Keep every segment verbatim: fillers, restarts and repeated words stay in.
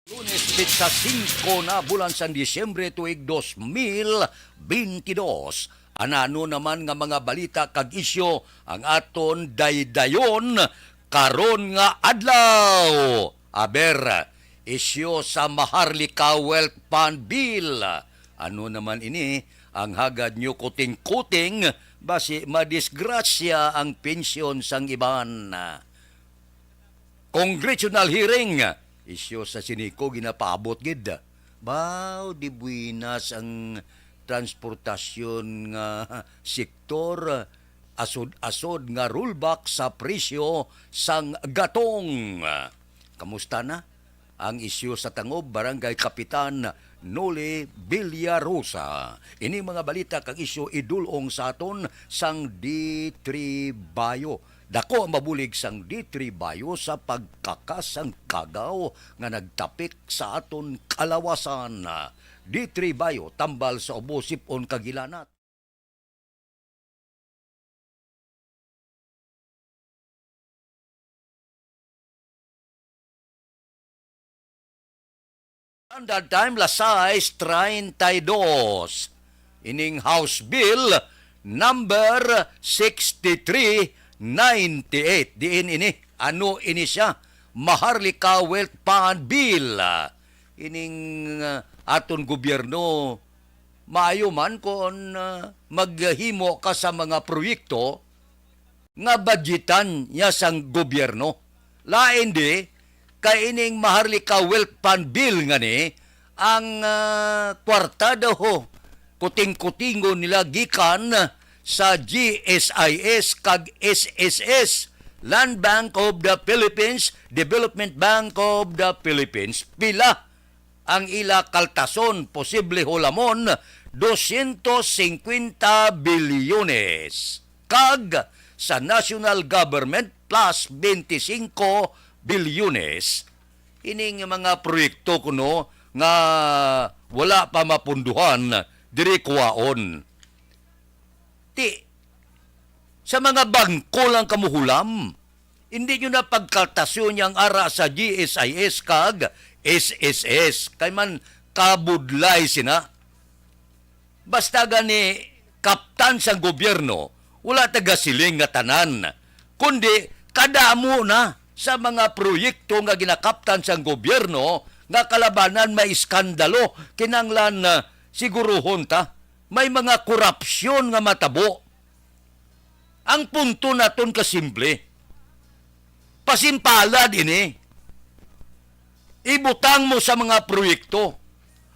Lunes, petsa singko na bulan sang Disyembre tuig dos mil bentidós. Anano naman nga mga balita kag isyu ang aton daydayon karon nga adlaw? Aber, isyu sa Maharlika Wealth Fund Bill. Ano naman ini ang hagad nyo kuting-kuting, basi madisgrasya ang pensyon sang iban? Congressional hearing, isyu sa Sinico ginapaabot gid. Baw, di buinas ang transportasyon nga sektor, asod-asod nga rollback sa presyo sang gatong. Kamusta na ang isyu sa tangob, Barangay Kapitan Noli Villarosa? Ini mga balita kag isyu idulong sa aton sang D three Bio. Dako ang mabulig sang D three Bio sa pagkakas sang kagaw nga nagtapik sa aton kalawasan. D three Bio, tambal sa ubo, sip-on kag hilanat. Standard Time, las sais treinta y dos. Ining House Bill number sixty-three ninety-eight. Diin ini? Ano ini siya? Maharlika Wealth Fund Bill. Ining, ah, aton gobyerno, maayo man kon, ah, maghimo ka sa mga proyekto nga budgetan niya sang gobyerno. Lain di, kay ining Maharlika Wealth Fund Bill nga ni, ang, ah, kwarta daw ho, kuting-kutingon nila gikan sa G S I S kag S S S, Land Bank of the Philippines, Development Bank of the Philippines. Pila ang ila kaltason, posible hulamon, dosyentos singkwenta bilyones. Kag sa national government, plus bente singko bilyones. Ining mga proyekto kuno nga wala pa mapunduhan, diri kuwaon. Ti, sa mga bangko lang kamo hulam. Hindi nyo na pagkaltasyon yang ara sa G S I S kag S S S. Kay man kabudlay sina. Basta gani kaptan sang gobyerno, wala tagasiling nga tanan, kundi kadamo na sa mga proyekto nga ginakaptan sang gobyerno nga kalabanan may iskandalo, kinanglan, ah, siguruhon ta. May mga korupsyon nga matabo. Ang punto naton kasimple. Pasimpalad ini. Ibutang mo sa mga proyekto.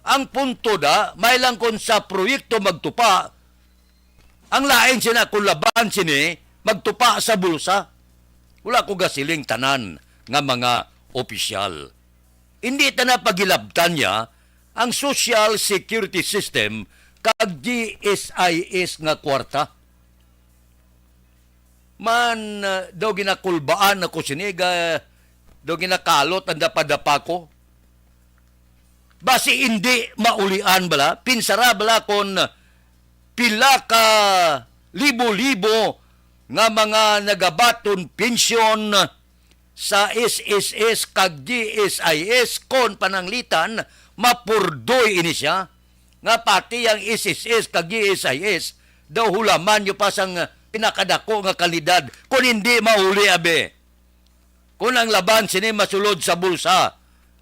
Ang punto da, may lang kon sa proyekto magtupa, ang lain sina kung laban sini magtupa sa bulsa. Wala ko gasiling tanan nga mga opisyal. Hindi ta na pagilabtan niya ang Social Security System kag G S I S nga kwarta. Man, ah, daw ginakulbaan ako sini, ga-, daw ginakalot ang dapadapa ko. Basi indi maulian bala, pinsara bala kon pila ka libo-libo nga mga nagabaton pensyon sa S S S kag G S I S, kon pananglitan, mapurdoy ini siya, nga pati ang S S S kag G S I S daw hulaman nyo pa sang pinakadako nga kalidad, kon hindi mauli, abi. Kon ang laban sini masulod sa bulsa,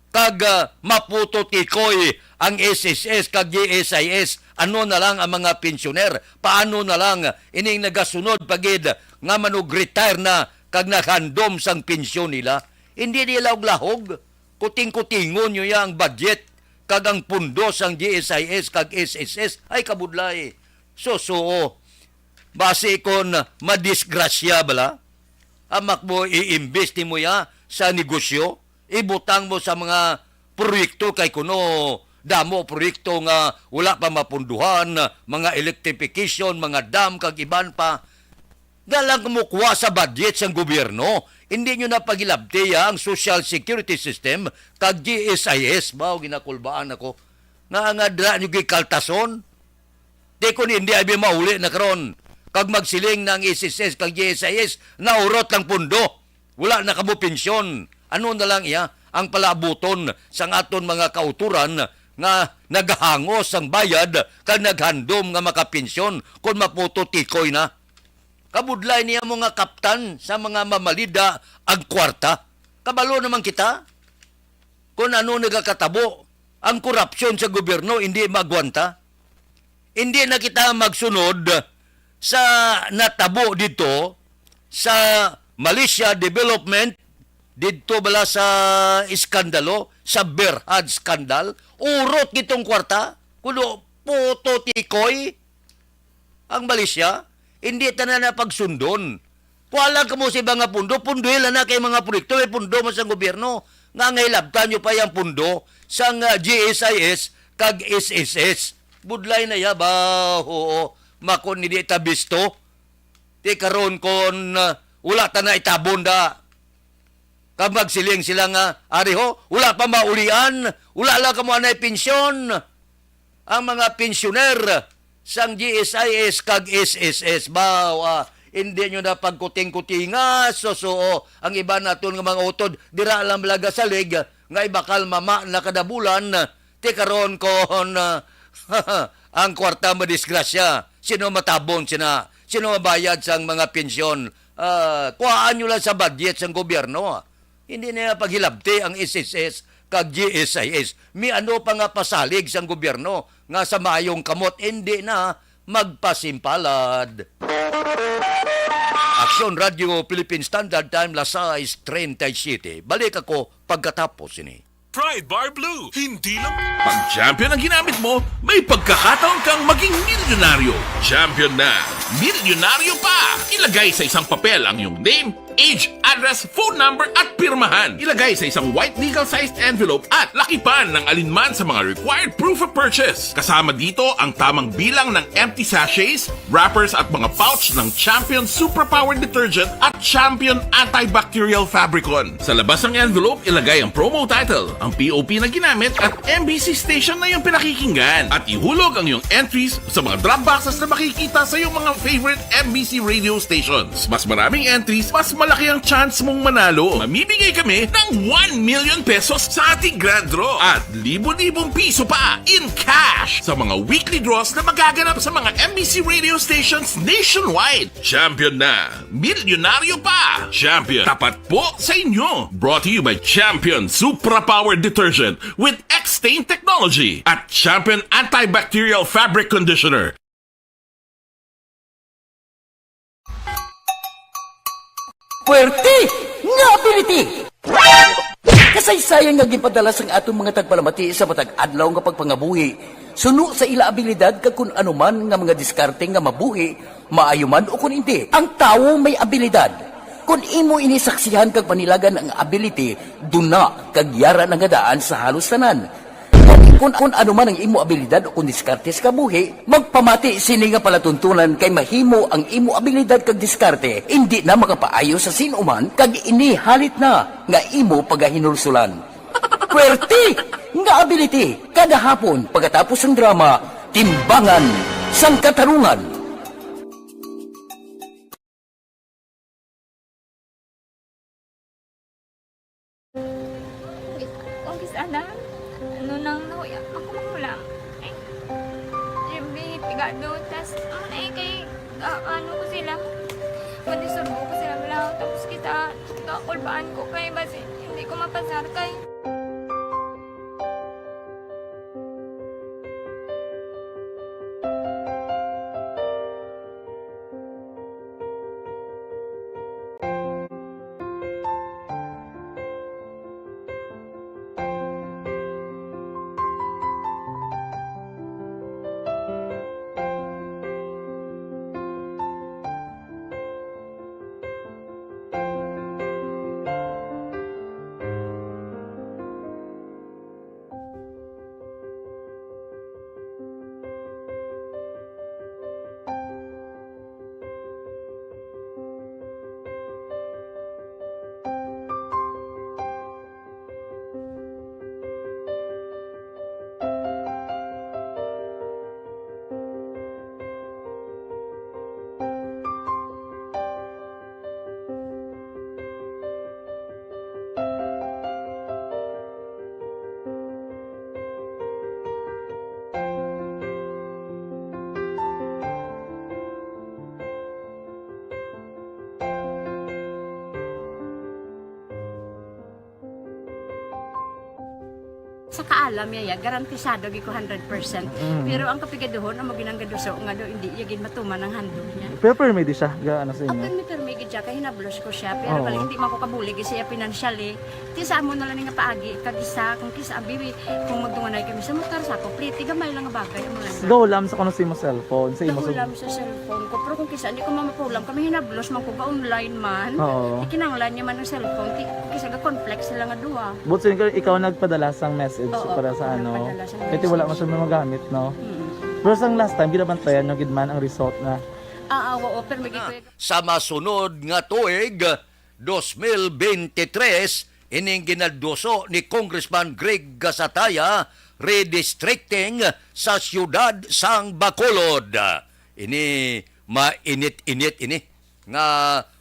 kag, ah, maputo tikoy ang S S S kag G S I S, ano na lang ang mga pensyoner? Paano na lang ining nagasunod pa gid nga manug-retire na kag naghandom sang pensyon nila? Hindi nila og lahog. Kuting-kutingon nyo ya ang budget kag ang pundo sang G S I S kag S S S. Ay, kabudlay. Susuo. Basi kon madisgrasya bala, amak mo iimbis nimo ya sa negosyo, ibutang mo sa mga proyekto kay kuno damo proyekto nga wala pa mapunduhan, mga electrification, mga dam, kag iban pa. Nga lang kumukuha sa budget sang gobyerno, hindi nyo na pagilabti ya ang Social Security System kag G S I S. Baw, ginakulbaan ako. Nga nga dira nyo gikaltason? Di kon hindi, abi mauli na karon. Kag magsiling na ang S S S kag G S I S, naurot lang pundo. Wala na kamo pensyon. Ano na lang iya? ang palaabuton sang aton mga kautoran nga nagahangos sang bayad kag naghandom nga makapensyon kon maputo tikoy na. Kabudlay niya mo nga kaptan sa mga mamalida ang kwarta. Kabalo naman kita kung ano nagakatabo. Ang korupsyon sa gobyerno hindi maagwanta. Hindi na kita magsunod sa natabo dito sa Malaysia Development, dito bala sa iskandalo, sa Berhad scandal, urot gitong kwarta, kuno puto tikoy ang Malaysia, hindi tanan na pagsundon. Kuha lang kamo sa iba nga pundo, punduhi lang na kay mga proyekto, may pundo man sa gobyerno. Nga nga hilabtan nyo pa yung pundo sang, ah, G S I S kag S S S. Budlay na ya ba? Oo, makon ni di ta bisto. Ti karon kon, ah, wala ta na itabon da. Kag magsiling sila nga, "Ari ho, wala pa maulian, wala lang kamo anay pensyon." Ang mga pensyoner sang G S I S kag S S S, baw, ah, hindi nyo na pagkuting-kutinga, susuo. Ang iba naton nga mga utod, dira lang malaga salig, nga ibakal mama na kada bulan, ti karon kon, ah, ang kwarta madisgrasya, sino matabon sina? Sino mabayad sang mga pensyon? Ah, kuhaan nyo lang sa budget sang gobyerno. Hindi na paghilabti ang S S S kag G S I S. May ano pa nga pasalig sang gobyerno nga sa maayong kamot, hindi na magpasimpalad. Aksyon Radio Philippine Standard Time, las sais treinta y siete. Balik ako pagkatapos ini. Pride Bar Blue, hindi lang pag champion ang ginamit mo, may pagkakataon kang maging milyonaryo. Champion na, milyonaryo pa! Ilagay sa isang papel ang iyong name, age, address, phone number, at pirmahan. Ilagay sa isang white legal-sized envelope at lakipan ng alinman sa mga required proof of purchase. Kasama dito ang tamang bilang ng empty sachets, wrappers, at mga pouch ng Champion Superpower Detergent at Champion Antibacterial Fabricon. Sa labas ng envelope, ilagay ang promo title, ang P O P na ginamit, at M B C station na iyong pinakikinggan. At ihulog ang iyong entries sa mga drop boxes na makikita sa iyong mga favorite M B C radio stations. Mas maraming entries, mas malaki ang chance mong manalo. Mamimigay kami ng one million pesos sa ating grand draw at libo-libong piso pa in cash sa mga weekly draws na magaganap sa mga M B C radio stations nationwide. Champion na, milyonaryo pa! Champion, tapat po sa inyo. Brought to you by Champion Supra Power Detergent with X-Stain Technology at Champion Antibacterial Fabric Conditioner. Puwerte nga ability! Kasaysayan nga ginpadala sang aton mga tagpalamati sa matag adlaw nga pagpangabuhi, suno sa ila abilidad kag kun ano man nga mga diskarte nga mabuhi, maayo man o kun indi, ang tawo may abilidad. Kun imo ini saksihan kag panilagan ang ability, duna kag yara na nga daan sa halos tanan. Kun, kun ano man ang imo abilidad o kun diskarte sa kabuhi, magpamati sini nga palatuntunan kay mahimo ang imo abilidad kag diskarte indi na makapaayo sa sin-o man kag ini halit na nga imo pagahinulsulan. Puwerte nga ability kada hapon pagkatapos sang drama, Timbangan sang Katarungan. Kung kis-, ana, ano nang nahuya, ako magulang. Eh, siyempre, pigado, tas, ano na eh, kay, ah, ano ko sila, madisurbo ko sila, wala, tapos kita, kakulbaan ko kay, basi, hindi ko mapasar kay. Sa kaalam niya, ya, garantisado gid ko hundred percent. Mm. Pero ang kapigaduhon, amo ginang gaduso nga do, hindi iya gid matuman ang handog niya. Pero permi di siya, ga-, ano sa inyo? Permi, permi gid siya, kay hinablos ko siya. Pero Oo. Bali, hindi man ko kabulig siya financially. Ti sa amo na lang nga paagi, kag isa, kung kisa, abi, kung magtunganay kami sa motor, sa ako, pliti, gamay lang nga bagay, amo lang. Go, lam sa kuno sa imo cellphone, sa imo Go, sa lam sa cellphone ko. Pero kung kisa, hindi ko mamapulam, kami hinablos man ko, ga-online man. Oo. Ikinanglan niya man ang cellphone, ti, kung kisa, ga-conflict sila nga duha. But, sino ka, ikaw nagpadala sang message Oo, para sa ako ano? Nagpadala sang Kaya wala message. Masyadong magamit, no? Mm. Pero sang last time, ginabantayan nyo gid man ang result na. Ah, ah, oo, pero may Ah, gikuya- sa masunod nga tuig, dos mil bente tres, ining ginaduso ni Congressman Greg Gasataya, redistricting sa siyudad sang Bacolod. Ini mainit-init ini nga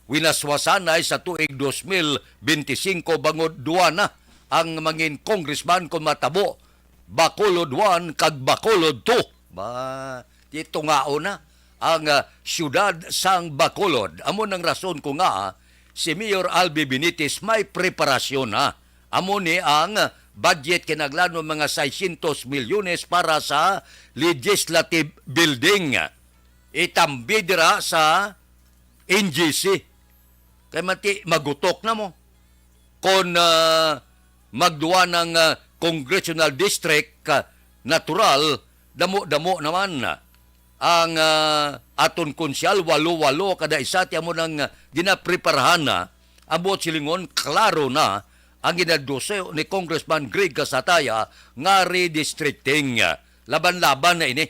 winaswasanay sa tuig dos mil bente singko bangod duwa na ang mangin congressman kon matabo Bacolod one kag Bacolod two. Ba, di tungaon na ang, ah, siyudad sang Bacolod. Amo nang rason ko nga, ah, si Mayor Albi Benitez may preparasyon na. Amo ni ang budget kinahanglan mga seiscientos milyones para sa legislative building. Itambi dira sa N G C. Kay mati, magutok na mo. Kon, ah, magduwa ng, ah, congressional district, ah, natural, damo-damo naman ang, ah, aton konsyal, walo-walo kada isa, ti amo nang, ah, ginapreparahan na, ang buot silingon, klaro na ang ginaduso ni Congressman Greg Gasataya nga redistricting. Laban-laban na ini.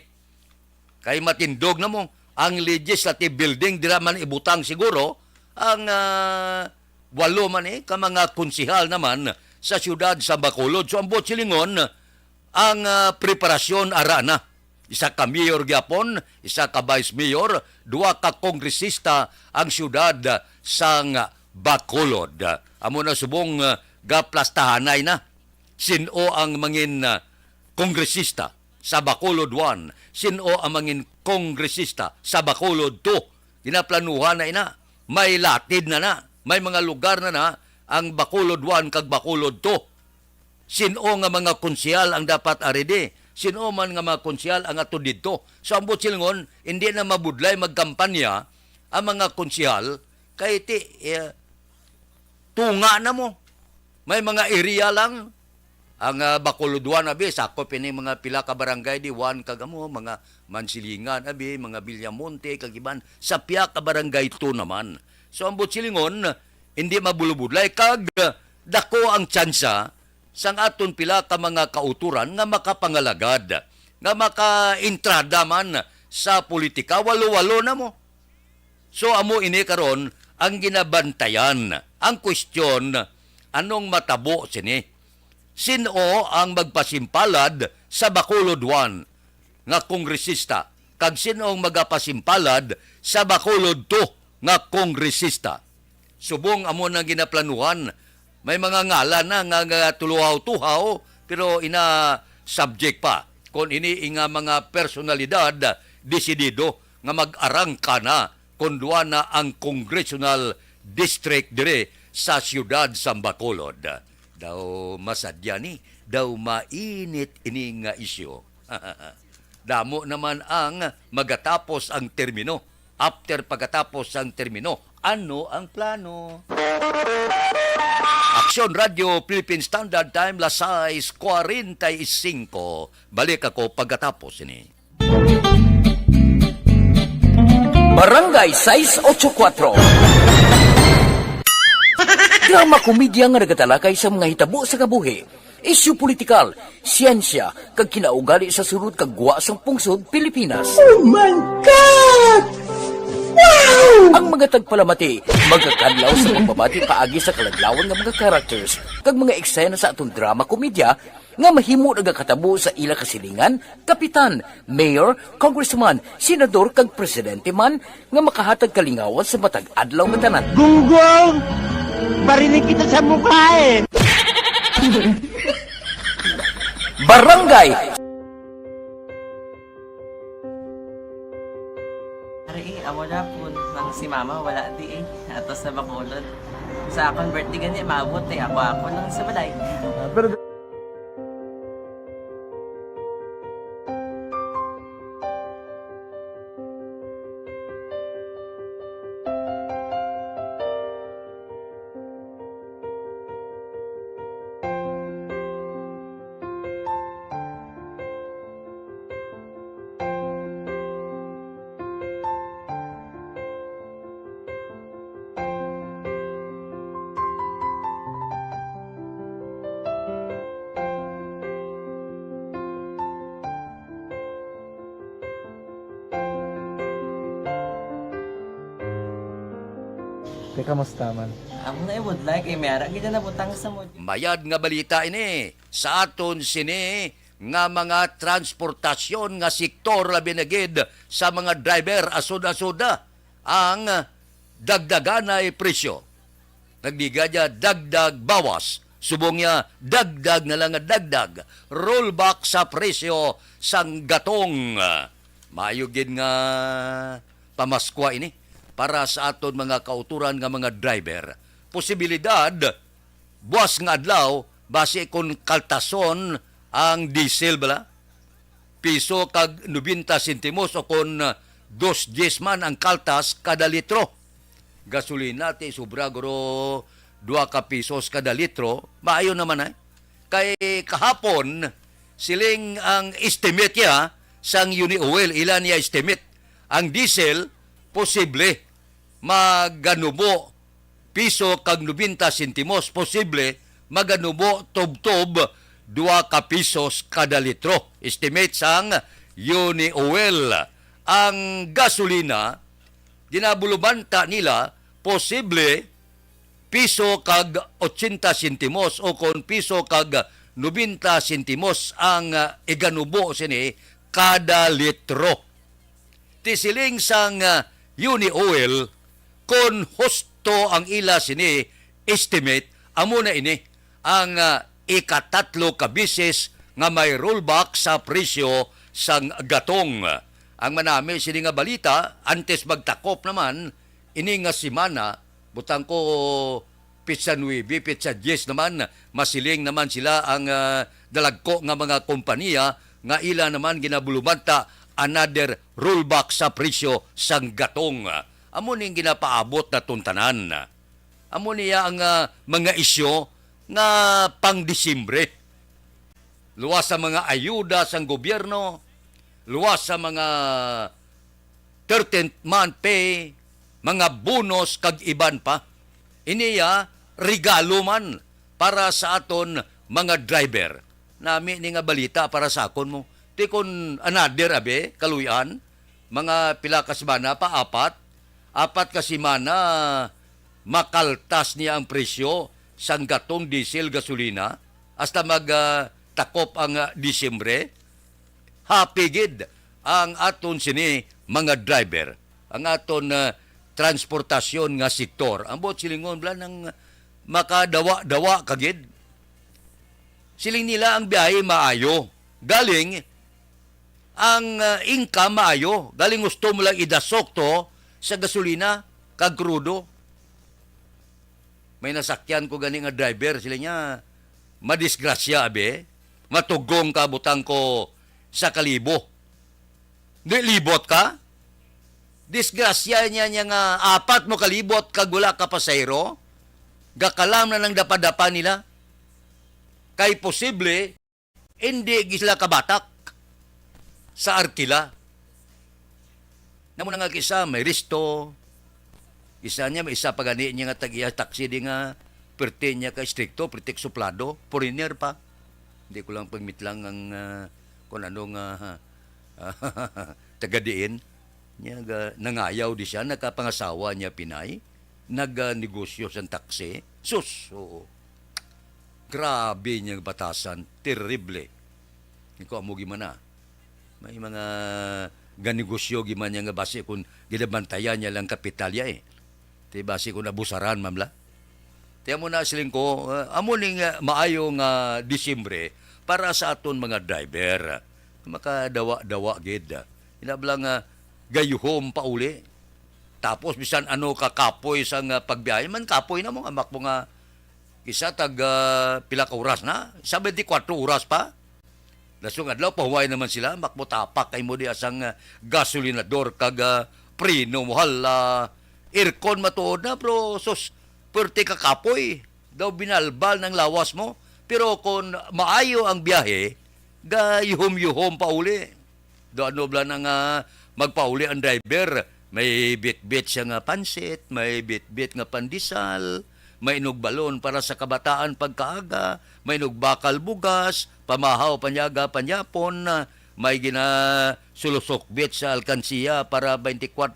Kay matindog na mo ang legislative building, dira man ibutang siguro ang, ah, walo man, eh, ka mga konsehal naman sa siyudad sa Bacolod. So, ang buot silingon, ang, ah, preparasyon ara na. Isa ka mayor gyapon, isa ka vice mayor, duha ka kongresista ang siyudad sang Bacolod. Amo na subong, ah, gaplastahanay na. Sin-o ang mangin, ah, kongresista sa Bacolod one, sin-o ang mangin kongresista sa Bacolod two. Ginaplanuhan na ina. May latid na na. May mga lugar na na ang Bacolod one kag Bacolod two. Sin-o nga mga konsehal ang dapat aridi? Sin-o man nga mga konsehal ang ato didto? So, ang buot silingon, hindi na mabudlay magkampanya ang mga konsehal kay ti, eh, tunga na mo. May mga area lang. Ang, ah, Bacolod one, abi, sakop ini mga pila ka barangay di, one kag amo, mga Mansilingan, abi, mga Villamonte, kag iban, sa pia ka barangay two naman. So, ang buot silingon, hindi mabulubudlay, kag, ah, dako ang tsansa sang aton pila ka mga kauturan nga makapangalagad, nga makaentrada man sa politika, walo-walo na mo. So, amo ini karon ang ginabantayan. Ang question, anong matabo sini? Sin-o ang magpasimpalad sa Bacolod one nga kongresista, kag sin-o ang magapasimpalad sa Bacolod two nga kongresista? Subong amo nang ginaplanuhan, may mga ngalan na nga, nga tuluhaw-tuhaw, pero ina subject pa kon ini nga mga personalidad desidido nga mag-arangka na kon duwa na ang congressional district diri sa siyudad sa Bacolod. Daw masadya ni, daw mainit ini nga isyu. Damo naman ang magatapos ang termino. After pagkatapos sang termino, ano ang plano? Aksyon Radio Philippine Standard Time, las sais cuarenta y cinco. Balik ako pagkatapos ini. Barangay sais ocho kuatro. Drama komedya nga nagatalakay sa mga hitabo sa kabuhi, isyu politikal, siyensya, kag kinaugali sa sulod kag gwa sang pungsod Pilipinas. Oh my God! Wow! Ang mga tagpalamati magakadlaw sa pagbabati paagi sa kaladlawan nga mga characters kag mga eksena sa aton drama komedya nga mahimo nagakatabo sa ila kasilingan, kapitan, mayor, congressman, senador, kag presidente man nga makahatag kalingawan sa matag adlaw nga tanan. Gunggong! Barinig kita sa mukha eh! Barangay! Ari, eh, amo na po, nang si mama wala di eh, ato sa Bacolod. Sa akon birthday gani, maabot eh, ako-ako lang sa balay. Ah, pero Kamusta man? Amo na, I would like, eh, may ara gid na butang sa mo. Mayad nga balita ini sa aton sini nga mga transportasyon nga sektor, labi na gid sa mga driver, asod-asoda ang dagdaganay presyo. Nagligad niya dagdag bawas, subong niya dagdag na lang nga dagdag, rollback sa presyo sang gatong. Maayo gid nga pamaskwa ini para sa aton mga kauturan nga mga driver. Posibilidad, buas nga adlaw, basi kon kaltason ang diesel bala, piso kag nobenta sentimos o kon, ah, dos dyes man ang kaltas kada litro. Gasolina, ti sobra guro dua ka pisos kada litro, maayo naman, eh. Kay kahapon, siling ang estimate niya sang Uni Oil, ila niya estimate. Ang diesel, posible maganubo piso kag nobenta sentimos, posible maganubo tubtob dua ka pisos kada litro. Estimate sang Uni Oil. Ang gasolina, ginabulubanta nila, posible piso kag ochenta sentimos o kon piso kag nobenta sentimos ang, ah, iganubo sini kada litro. Ti siling sang, ah, Uni Oil, kon husto ang ila sini estimate, amo na ini ang, ah, ikatatlo ka bisis nga may rollback sa presyo sang gatong. Ang manami sini nga balita, antes magtakop naman ini nga semana, butang ko petsa nuebe, petsa dyes naman, masiling naman sila ang, ah, dalagko nga mga kompanya nga ila naman ginabulumanta another rollback sa presyo sang gatong. Amo ning ginapaabot naton tanan. Amo niya ang, ah, mga isyu nga pang Disyembre. Luwas sa mga ayuda sang gobyerno, luwas sa mga thirteenth month pay, mga bonus kag iban pa. Ini ya regalo man para sa aton mga driver. Nami ni nga balita para sa akon mo. Ti kon another, abi, kaluy-an, mga pila ka semana pa, apat, apat ka semana, makaltas niya ang presyo sang gatong diesel, gasolina, hasta mag, ah, takop ang, ah, Disyembre. Happy gid ang aton sini mga driver, ang aton, ah, transportasyon nga sektor. Ang buot silingon, bala nang makadawa-dawa ka gid. Siling nila ang biyahe maayo. Galing, ang, ah, income maayo. Galing gusto mo lang idasok to sa gasolina kag krudo. May nasakyan ko gani nga driver, sila niya, madisgrasya, abi. Matugong ka, butang ko sa kalibo. Di libot ka? Disgrasya niya, niya nga apat mo kalibot kag wala ka pasahero, gakalam na nang dapadapa nila. Kay posible, hindi gid sila kabatak sa arkila. Namo na nga kisa may resto, isa niya, may isa pa gani niya nga tag-iya taxi di nga perte niya ka estrikto, perte suplado, foreigner pa. Hindi ko lang pagmitlang ang, ah, kung ano nga, ah, taga diin. Niya ga, nangayaw di siya, nakapangasawa niya Pinay, nagnegosyo sang taxi. Sus, oo. Grabe niya batasan, terrible. Ikaw amo gimana. May mga ganegosyo giman niya nga basi kung ginabantayan niya lang kapital ya eh. Ti basi kung abusaran, ma'am la. Ti amo na siling ko, ah, amo ning, ah, maayo nga Disyembre para sa aton mga driver. Makadawa-dawa gid. Ina bala nga gayuhom pa uli. Tapos bisan ano ka kapoy sa nga pagbiyahe, man kapoy na mo nga makbo nga isa tag, ah, pila ka oras na? Seventy-four oras pa? Lasong adlaw, pahuway naman sila, makbo tapak kay mo di asang, ah, gasolinador kag, ah, preno mo. Hala, aircon matuod na, pero sus, perte ka kapoy. Daw binalbal ng lawas mo. Pero kung maayo ang biyahe, gayuhom-yuhom pa uli. Do ano bala na nga magpauli ang driver, may bitbit siya nga pansit, may bitbit nga pandesal, may inugbalon para sa kabataan pagkaaga, may inugbakal bugas, pamahaw panyaga panyapon, may ginasulusukbit sa alkansiya para twenty-four,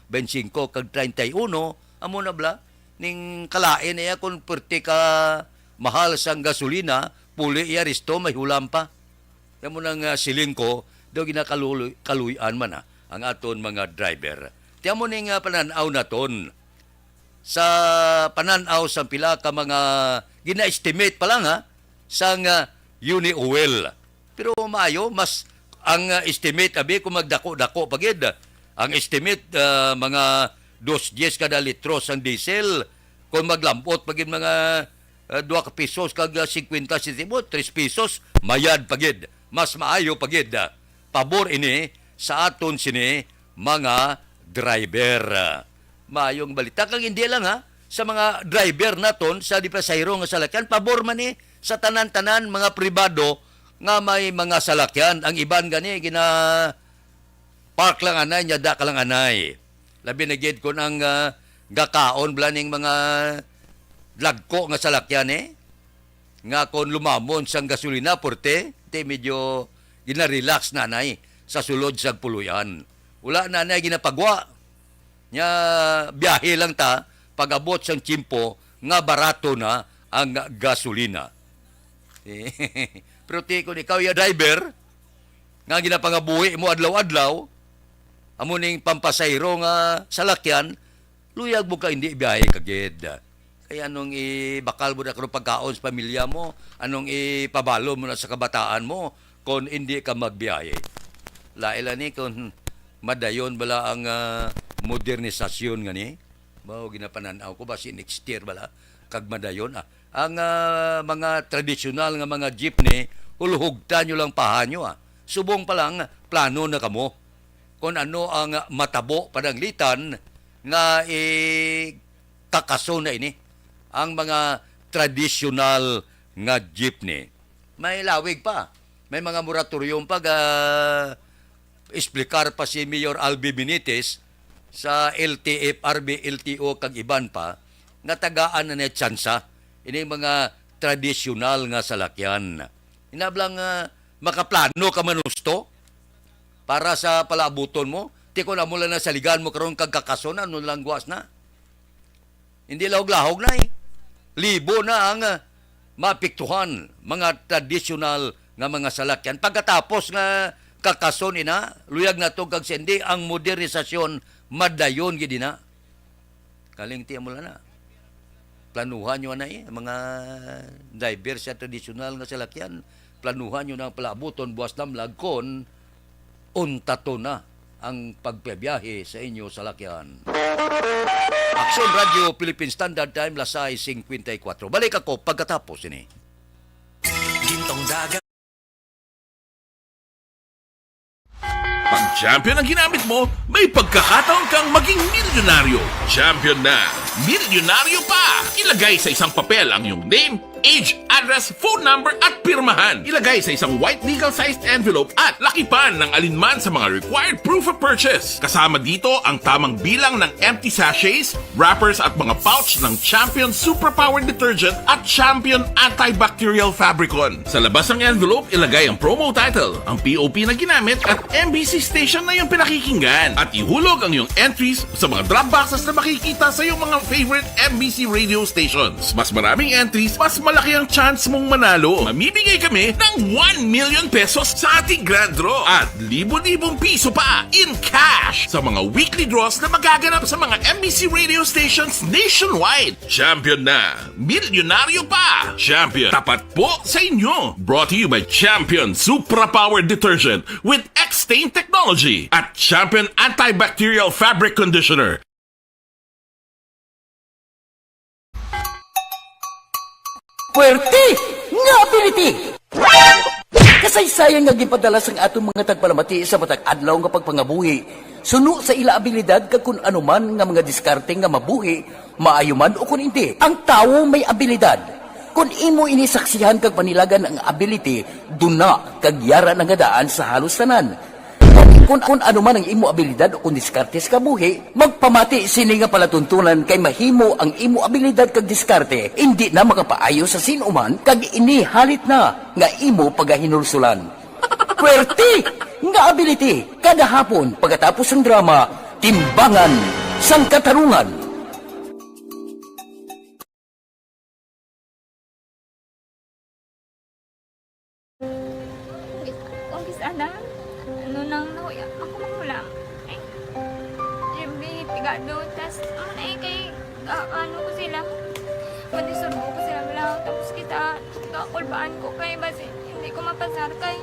twenty-five kag treinta y uno, amo na bala. ning kalain niya kung perti ka mahal sang gasolina, puli iya resto, may hulam pa. Kaya mo nang, ah, siling ko, daw ginakaluloy-, kaluy-an man, ah, ang aton mga driver. Tiyan mo ning, ah, panan-aw naton. Sa panan-aw sang pila ka mga gina-estimate pa lang, ha, sang, ah, Uni Oil. Pero maayo, mas ang, ah, estimate, abi, kung magdako-dako pa gid. Ang estimate, ah, mga dos dyes kada litro sang diesel. Kung maglambot pa gid mga, ah, dua ka pesos kag, ah, singkwenta sentimo, tres pesos, mayad pa gid. Mas maayo pa gid, ah. Pabor ini sa aton sini mga driver. Maayong balita. Kag hindi lang, ha, sa mga driver naton, sa di pasahero nga salakyan, pabor man ni sa tanan-tanan mga pribado nga may mga salakyan. Ang iban gani gina-park lang anay, nya da ka lang anay. Labi na gid kun ang, ah, gakaon bala ning mga lagko nga salakyan, eh, nga kon lumamon sang gasolina, porte, ti medyo gina-relax na anay sa sulod sa puloy-an. Wala na anay ginapagwa. Nya, biyahe lang ta, pag-abot sang tiyempo nga barato na ang gasolina. Pero ti, kung ikaw ya driver, nga ginapangabuhi mo adlaw-adlaw, amo ning pampasahero nga salakyan, luyag mo ka hindi biyahe ka gid. Kay anong ibakal mo na karon pagkaon sa pamilya mo? Anong ipabalo mo na sa kabataan mo kon hindi ka magbiyahe? Lain lang ni kon madayon bala ang, ah, modernisasyon nga ni. Mao ginapanan-aw ko, basi next year bala kag madayon, ah. Ang, ah, mga tradisyonal nga mga jeepney, hulhugtan nyo lang pahanyo, ah. Subong pa lang, plano na kamo kon ano ang matabo pananglitan nga ikakaso na ini ang mga tradisyonal nga jeepney. May lawig pa. May mga moratorium pa ga explicar pa si Mayor Albi Benitez sa L T F R B, L T O kag iban pa nga tagaan na ni tsansa ining mga tradisyonal nga salakyan. Inablang, ah, makaplano ka man husto para sa palaabuton mo. Ti kon amo lang na saligan mo karon kag kakaso na, ano lang guas na. Hindi lahog-lahog na eh. Libo na ang, ah, maapektuhan, mga tradisyonal nga mga salakyan. Pagkatapos nga kakason ina, luyag na to kag sendi, ang modernisasyon madayon gid ina. Kaling ti amo lang na. Planuhan nyo na eh, mga driver sa tradisyonal nga salakyan. Planuhan nyo na ang palaabuton buwas lamlag kon untaton na ang pagpabiyahe sa inyo salakyan. Aksyon Radio Philippine Standard Time, las sais cincuenta y cuatro. Balik ako pagkatapos ini. Gintong dagat. Pag champion ang ginamit mo, may pagkakataon kang maging milyonaryo. Champion na, milyonaryo pa! Ilagay sa isang papel ang iyong name, age, address, phone number, at pirmahan. Ilagay sa isang white legal-sized envelope at lakipan ng alinman sa mga required proof of purchase. Kasama dito ang tamang bilang ng empty sachets, wrappers at mga pouch ng Champion Superpower Detergent at Champion Antibacterial Fabricon. Sa labas ng envelope, ilagay ang promo title, ang P O P na ginamit at M B C station na iyong pinakikinggan. At ihulog ang iyong entries sa mga drop boxes na makikita sa iyong mga favorite M B C radio stations. Mas maraming entries, mas malaki ang chance mong manalo. Mamimigay kami ng one million pesos sa ating grand draw at libo-libong piso pa in cash sa mga weekly draws na magaganap sa mga M B C radio stations nationwide. Champion na, milyonaryo pa! Champion, tapat po sa inyo! Brought to you by Champion Supra Power Detergent with X-Stain Technology at Champion Antibacterial Fabric Conditioner. Puwerte nga ability! Kasaysayan nga ginpadala sang aton mga tagpalamati sa matag adlaw nga pagpangabuhi, suno sa ila abilidad kag kun ano man nga mga diskarte nga mabuhi, maayo man o kun indi. Ang tawo may abilidad. Kun imo ini saksihan kag panilagan ang ability, duna kag yara na nga daan sa halos tanan. Kun, kun ano man ang imo abilidad o kun diskarte sa kabuhi, magpamati sini nga palatuntunan kay mahimo ang imo abilidad kag diskarte indi na makapaayo sa sin-o man kag ini halit na nga imo pagahinulsulan. Puwerte nga ability kada hapon pagkatapos sang drama, Timbangan sang Katarungan. Amo na eh, kay, ah, ano ko sila, madisturbo ko sila, wala. Tapos kita, kakulbaan ko kay basi hindi ko mapasar kay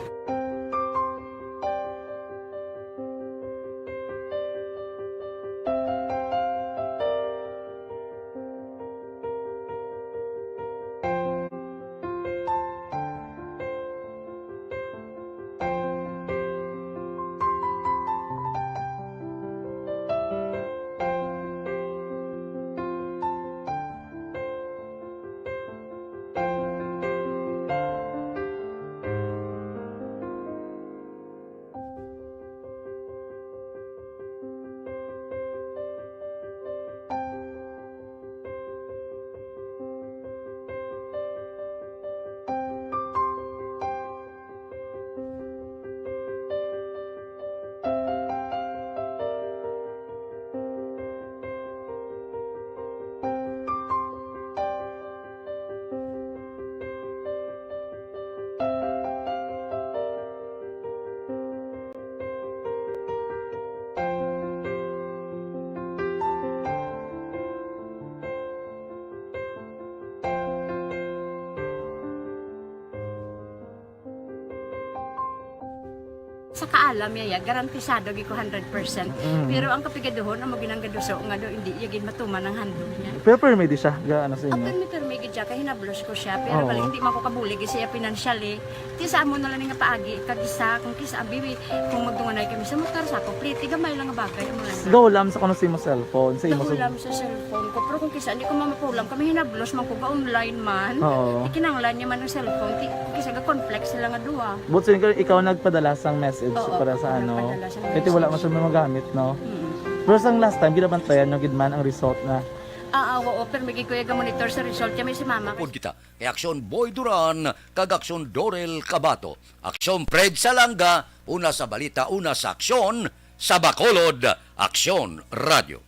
Sa kaalam niya, ya, garantisado gid ko hundred percent. Mm. Pero ang kapigaduhon, amo ginang gaduso nga daw hindi iya gid matuman ang handog niya. Pero permi di siya, ga-, ano sa inyo? Ah, permi, permi gid siya, kay hinablos ko siya. Pero Oo. bali, hindi man ko kabulig siya financially. Ti sa amo na lang nga paagi, kag isa, kung kisa, bibi, kung magdunganay kami sa motor, sa ako, pliti, gamay lang nga bagay, amo lang. Gahulam sa kuno sa imo cellphone, sa imo sa Gahulam sa cellphone ko, pero kung kisa, hindi ko mamapulam, kami hinablos man ko, ga-online man. Oo. Ikinanglan niya man ang cellphone, ti-, kung kisa, ga-conflict sila nga duha. But so, ikaw, ikaw nagpadala sang message Oo, para sa ako ano? nagpadala sang Kaya ti wala message. man siya magamit, no? Mm. Pero sang last time, ginabantayan nyo gid man ang result na? Ah, ah, oo, pero may gid ko iya ga-monitor sa result niya, may si mama. Pod kita kay Aksyon Boy Duran kag Aksyon Dorel Cabato, Aksyon Fred Salanga, una sa balita, una sa aksyon, sa Bacolod, Aksyon Radio.